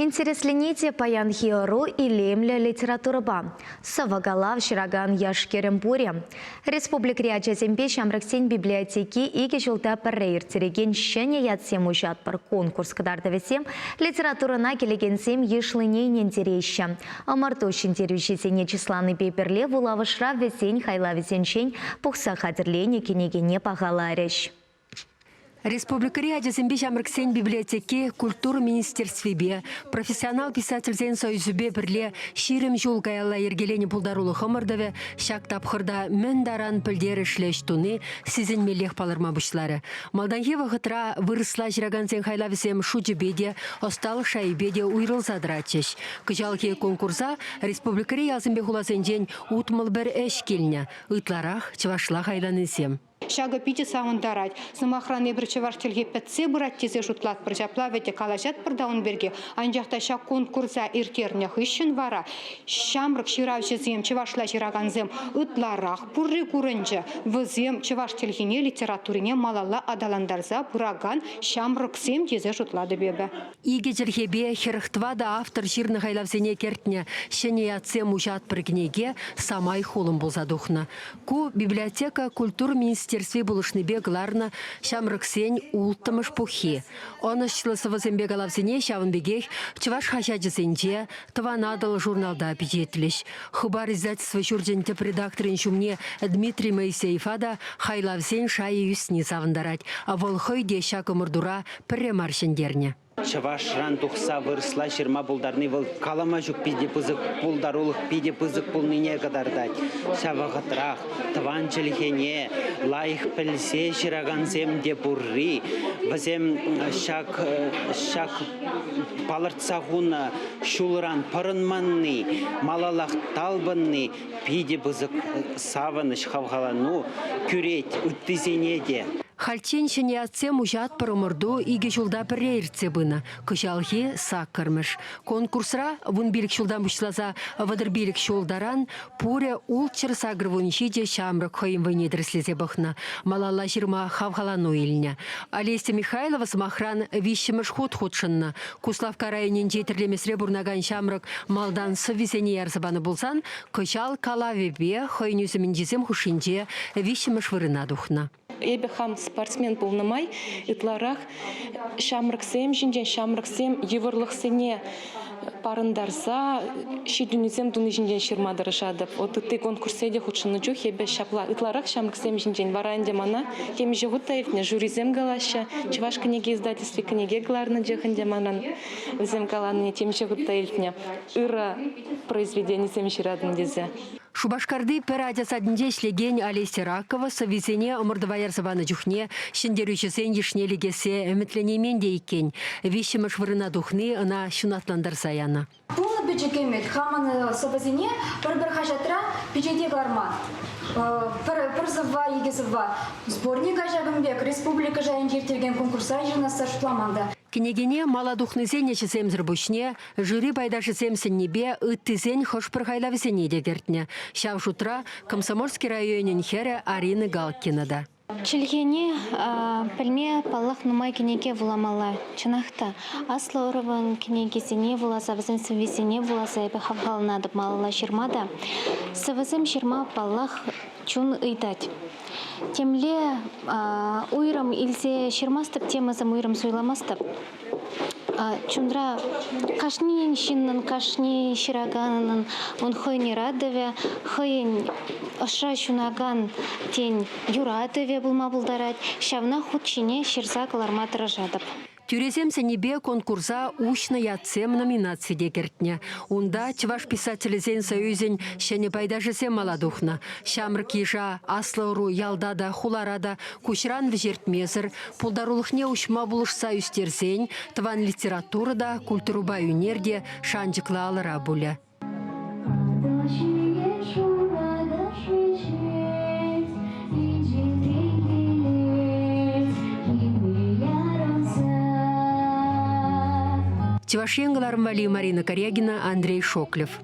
Интересленет паянхи ӑру илемлӗ литературӑпа. Сӑвӑ-калав ҫыракан яш-кӗрӗм пур-и? Республикӑри ачасемпе ҫамрӑксен библиотеки икӗ ҫулта пӗрре ирттерекен ҫӗнӗ ятсем уҫатпӑр конкурс кӑтартӑвӗсем литературӑна килекенсем йышлине ӗнентереҫҫӗ. Ӑмӑрту ҫӗнтерӳҫисене чысланипе пӗрле вулавӑшра вӗсен хайлавӗсенчен пухса хатӗрленӗ кӗнекене пахаларӗҫ. Республикӑри ачасемпе ҫамрӑксен библиотеки культура министерствипе, профессионал писательсен союзӗпе пӗрле 20 ҫул каялла йӗркеленӗ пултарулӑх ӑмӑртӑвӗ ҫак тапхӑрта мӗн таран пӗлтерӗшлӗ ӗҫ туни сисӗнмеллех палӑрма пуҫларӗ. Малтанхи вӑхӑтра вырӑсла ҫыракансен хайлавӗсем шучӗпе те, ӑсталӑх шайӗпе те уйрӑлса тӑратчӗҫ. Кӑҫалхи конкурса республикӑри ялсемпе хуласенчен 61 ӗҫ килнӗ, ытларах чӑвашла хайланисем. Ҫакӑ питӗ савӑнтарать. Сӑмахран, эпир чӑваш чӗлхи пӗтсе пырать тесе шутлатпӑр. Ҫапла вӗт калаҫатпӑр та ун пирки. Анчах та ҫак конкурса ирттернӗ хыҫҫӑн вара ҫамрӑк ҫыравҫӑсем, чӑвашла ҫыракансем ытларах пурри курӑнчӗ. Вӗсем чӑваш чӗлхине, литературине малалла аталантарса пыракан ҫамрӑксем тесе шутлатӑп эпӗ. Икӗ чӗлхепе 44 автор ҫырнӑ хайлавсене кӗртнӗ ҫӗнӗ ятсем уҫатпӑр кӗнеке самай хулӑм пулса тухнӑ. Ку библиотека культура министерстви пулӑшнипе кӑларнӑ ҫамрӑксен улттӑмӗш пуххи. Ӑнӑҫлӑ сӑвӑсемпе калавсене ҫавӑн пекех чӑваш хаҫачӗсенче, Тӑван Атӑл журналта пичетлӗҫ. Хыпар издательство ҫурчӗн тӗп редакторӗн ҫумне Дмитрий Моисеева та хайлавсен шайӗ ӳсни савӑнтарать. Вӑл хӑй те ҫак ӑмӑртура пӗрре мар ҫӗнтернӗ. Чӑвашран тухса вырӑсла ҫырма пултарни вӑл калама ҫук питӗ пысӑк пултарулӑх питӗ пысӑк пулнине кӑтартать. Ҫав вӑхӑтрах тӑван чӗлхене лайӑх пӗлсе ҫыракансем те пурри, вӗсем ҫак ҫак палӑртса хунӑ ҫулран пӑрӑнманни, малаллах талпӑнни питӗ пысӑк савӑнӑҫ, хавхалану кӳрет ыттисене те. Хальччен ҫӗнӗ ятсем уҫатпӑр ӑмӑрту икӗ ҫулта пӗрре иртсе пынӑ. Кӑҫалхи саккӑрмӗш. Конкурсра 15 ҫултан пуҫласа 35 ҫул таран пурӗ ултҫӗр 87 ҫамрӑк хӑйӗн вӑйне тӗрӗслесе пӑхнӑ, малалла ҫырма хавхалану илнӗ. Олеся Михайлова, сӑмахран, виҫҫӗмӗш хут хутшӑннӑ. Куславкка районӗнчи Тӗрлемесре пурӑнакан ҫамрӑк малтан сӑввисене ярса панӑ пулсан, кӑҫал калавӗпе хӑйӗн ӳсӗмӗнчисем хушшинче виҫҫӗмӗш вырӑна тухнӑ. Эпӗ хам спортсмен пулнӑ май ытларах ҫамрӑксем ҫинчен, ҫамрӑксем йывӑрлӑхсене парӑнтарса ҫитӗнӳсем туни ҫинчен ҫырма тӑрӑшатӑп. Вот ытти конкурссене те хутшӑннӑ чух эпӗ ҫапла ытларах ҫамрӑксем ҫинчен. Вара ӗнтӗ мана темиҫе хут та иртнӗ жюрисем калаҫҫӗ. Чӑваш кӗнеке издательстви кӗнеке кӑларнӑ чух ӗнтӗ манран вӗсем каланине темиҫе хут та илтнӗ. Ырӑ произведенисем ҫыратӑн тесе. Шупашкарти пӗр ача садӗнче ӗҫлекен Олеся Ракова сӑввисене ӑмӑртӑва ярса панӑ чухне ҫӗнтерӳҫӗсен йышне лекессе ӗмӗтленеймен те иккен. Виҫҫӗмӗш вырӑна тухни ӑна ҫунатлантарса янӑ. Пулнӑ пӗчӗк ӗмӗт хамӑн сӑвӑсене пӗр-пӗр хаҫатра пичете кӑларма. Пӗр, пӗр сӑвва, икӗ сӑвва. Сборника ҫакӑн пек республика шайӗнче ирттерекен конкурсра йышӑнасса шутламан та. Кӗнекене мала тухнисен ӗҫӗсемсӗр пуҫне жюри пайташӗсем сӗннипе ыттисен хӑш-пӗр хайлавӗсене те кӗртнӗ. Ҫав шутра Комсомольски районӗн хӗрӗ Арина Галкина та. Чӗлхене пӗлме, паллах, нумай кӗнеке вуламалла. Чӑнах та, аслӑ ӑрӑвӑн кӗнекисене вуласа, вӗсен сӑввисене вуласа эпӗ хавхаланатӑп малалла ҫырма та. Сӑвӑсем ҫырма, паллах, чун ыйтать. Темле уйрӑм илсе ҫырмастӑп, темӑсем уйрӑм суйламастӑп. Чунра кашни ҫыннӑн, кашни ҫыраканӑн ун хӑйӗн ыратӑвӗ, хӑйӗн ӑшра ҫунакан, тен, юратӑвӗ пулма пултарать. Ҫавна хут ҫине ҫырса кӑларма тӑрӑшатӑп. Тӳресем сӗннипе конкурса Уҫнӑ ятсем номинаци те кӗртнӗ. Унта Чӑваш писателӗсен союзӗн ҫӗнӗ пайташӗсем мала тухнӑ. Ҫамрӑк йыша аслӑ ӑру ялта та, хулара та куҫран вӗҫертмесӗр, пултарулӑхне уҫма пулӑшса ӳстерсен тӑван литература та, культурӑпа ӳнер те шанчӑклӑ алӑра пулӗ. Чӑваш Ен кӑларӑм валли Марина Корягина, Андрей Шоклев.